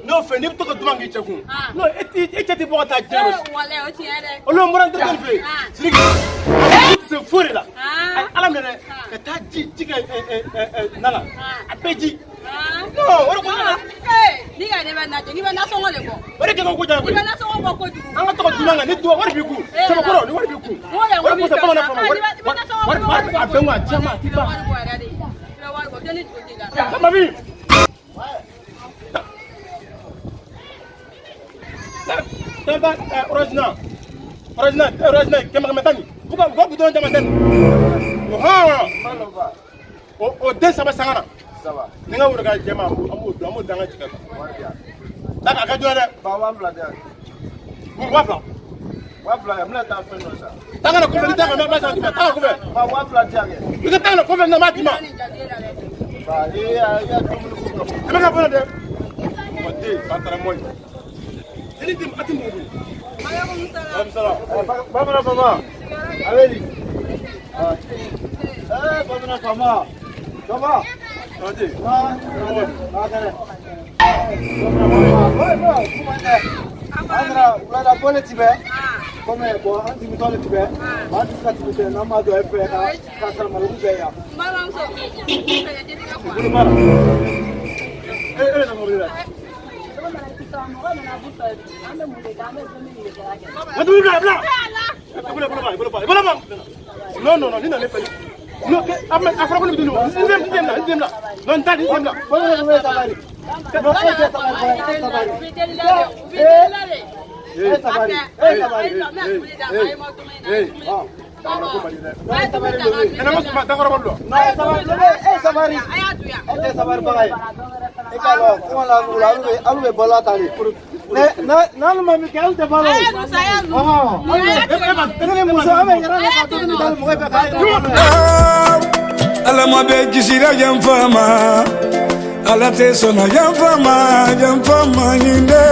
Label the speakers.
Speaker 1: N'o fɛ n'i bɛ to ka duman k'i cɛ kun.
Speaker 2: Ah.
Speaker 1: Non, e ti e cɛ ti bɔ ka taa diɲɛ rɔ.
Speaker 2: Walayi, o tiɲɛ dɛ.
Speaker 1: Olu n bɔra n terikɛ fɛ yen.
Speaker 2: Ah.
Speaker 1: Sidiki, a tɛ se foyi de la.
Speaker 2: Ah.
Speaker 1: A ye Ala minɛ dɛ, ka taa ji kɛ na la.
Speaker 2: Ah.
Speaker 1: A bɛɛ ji.
Speaker 2: Ah.
Speaker 1: Non, o de ko
Speaker 2: Ee, n'i ka ne bɛ na jɛ, n'i bɛ nasɔngɔ de bɔ.
Speaker 1: o de kɛ ko kojugu
Speaker 2: I
Speaker 1: koyi.
Speaker 2: bɛ nasɔngɔ bɔ kojugu.
Speaker 1: An ka to ka duman kan ni duwa wari b'i kun.
Speaker 2: Eh,
Speaker 1: Cɛbakɔrɔ ni wari b'i kun.
Speaker 2: N ko de, n ko
Speaker 1: O de
Speaker 2: b'i
Speaker 1: kosɔn
Speaker 2: fɛ
Speaker 1: bamanan
Speaker 2: sa.
Speaker 1: fɔ ma
Speaker 2: Ah,
Speaker 1: wari
Speaker 2: i bɛ nasɔngɔ
Speaker 1: wari
Speaker 2: bɔ,
Speaker 1: wari a bɛn a caman a ti
Speaker 2: I bɛ
Speaker 1: ban.
Speaker 2: wari bɔ yɛrɛ de. I bɛ wari bɔ, tɛ ni juru t'i la.
Speaker 1: Mami. Taa original. Original, original, 100 110 nin. U ka bidɔn caman tɛ nin. Ɔhɔn. O den saba sanga na.
Speaker 3: Saba.
Speaker 1: Ni n ka woro ka jɛman, an b'o dun, an b'o da an ka jigin kan.
Speaker 3: Wari di yan.
Speaker 1: Taa a ka joona dɛ.
Speaker 3: Ba 2000 di yan.
Speaker 1: Mun 2000?
Speaker 3: 2000 kɛ, n bɛna taa fɛn dɔ san.
Speaker 1: Taa ka na kɔfɛ, ni taa ka na, n b'a san d'i ma. Taa ka kɔfɛ.
Speaker 3: Ba 2000 di yan kɛ.
Speaker 1: I ka taa ka na kɔfɛ, n b'a d'i ma.
Speaker 2: Nin jate la dɛ.
Speaker 3: Ba i y'a i ka dumuni ko ka
Speaker 1: I bɛ ka bɔ dɛ. Mɔgɔ den, ba taara mɔ ye. Jeli den, a ti mɔgɔ bolo.
Speaker 2: Aleykum salaam.
Speaker 1: Aleykum salaam.
Speaker 3: Bamanan fama. A bɛ di? Eh, bamanan fama. Ça va?
Speaker 1: Ça va ten?
Speaker 3: Ah, ah, kɛnɛ. Bamanan fama. Ouais, ouais, kuma tɛ. An nana wulada bɔ ne ti bɛ. Komi bon an timitɔ le ti bɛ. An ti se ka timi tɛ n'an m'a dɔn e fɛ ka salamaleku bɛɛ yan.
Speaker 2: N balimamuso, n fɛ jeli ka
Speaker 1: Bolo
Speaker 2: quoi.
Speaker 1: b'a la. E bɛ taa mobili la. N ka dumuni bila, bila. I bolo bolo ba, i bolo ba, i bolo ba. Non, non, non, ni nana ne fɛ. Non, a ma a fɔra ko ne bɛ dumuni n sen n sen bila, n sen bila. Non, n t'a di, n sen bila.
Speaker 3: Bamanan fama e sabali. Non, e tɛ sabali fana, e sabali.
Speaker 2: U bɛ deli la dɛ, u bɛ deli la de.
Speaker 3: E sabali. E sabali.
Speaker 1: Ee, bamanan ko man di dɛ.
Speaker 3: Non, e sabali lobe.
Speaker 1: Ɛnɛ ko suma dakɔrɔba don.
Speaker 3: Non, e sabali lobe, e sabali.
Speaker 2: A y'a dun yan.
Speaker 3: E tɛ sabali baga ye. E k'a lɔn kuma la wula alu bɛ balo ta de. Ne n'alu ma min kɛ alu tɛ balo.
Speaker 2: A y'a dun sa, a y'a dun.
Speaker 3: Ɔhɔn.
Speaker 2: A y'a
Speaker 1: E ma
Speaker 3: Ne ni muso an bɛ yɛrɛ la ka dumuni da mɔgɔ fɛ k'a yɛrɛ balo ye.
Speaker 4: Ala ma bɛ kisira janfa ma, ala tɛ sɔnna janfa ma, janfa ma ɲi dɛ.